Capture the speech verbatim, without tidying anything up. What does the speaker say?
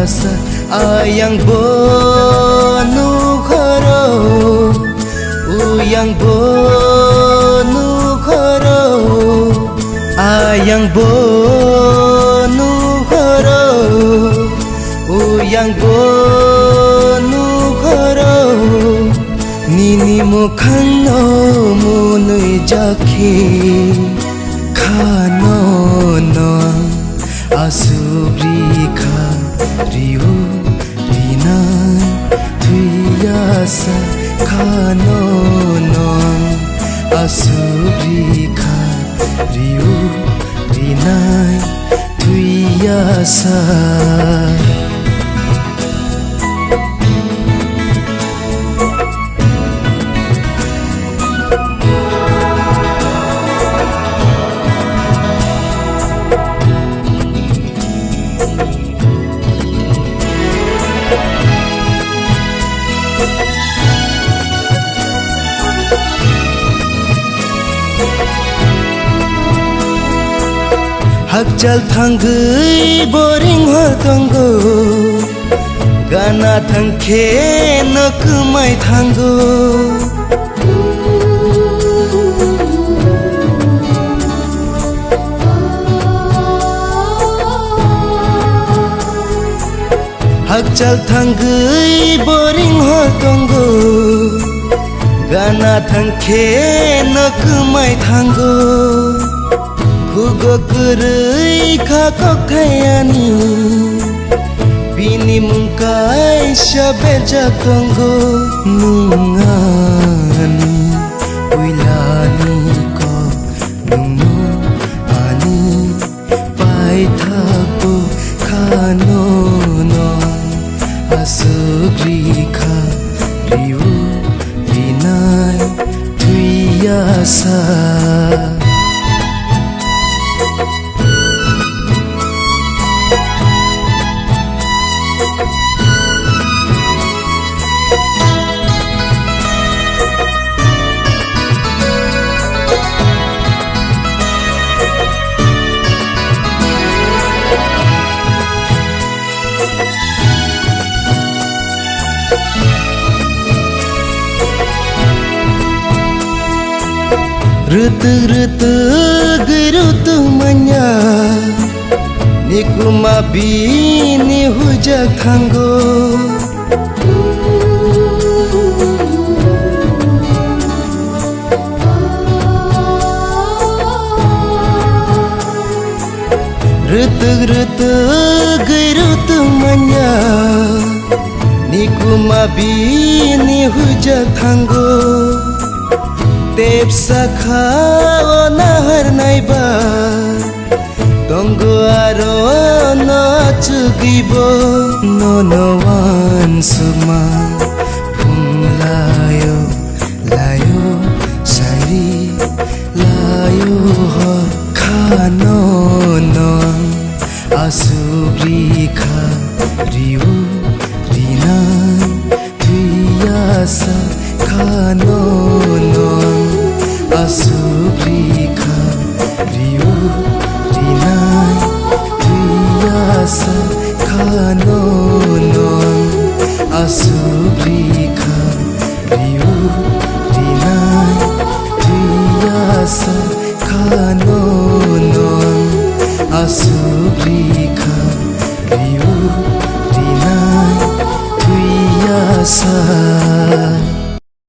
Sa ayang bo nukhoro, uyang bo nukhoro, ayang bo nukhoro, uyang bo nukhoro. Nini mukhang no munui jakhe khano no asubri kha riu rinai thuyasa khano no asubri kha riu rinai thuyasa. Hakchal thangwi boring hor tongo, gana thangkhe no kwmai thango. Hakchal thangwi boring hor tongo, gana thangkhe no kwmai thango. Khugo kwrwi kha kokthai ani, bini mung kaisa bejak tongo. Nwng ani puilani kok, nwngno ani paithakbo khano no aswk rikha riu rinai thuyasa. Rwtwk rwtwk rwtwk manya, nikuma bini hujak thango. Rwtwk rwtwk rwtwk manya, nikuma bini hujak thango. Tepsa kha o nahar naiba, tongo aro no achugwi bo. Nono wansukma phunglaio, laio, sairi laio hor khano no aswk rikha riu rinai thuyasa khano no aswk rikha riu rinai thuyasa khano no aswk rikha riu rinai thuyasa khano no aswk rikha riu rinai thuyasa.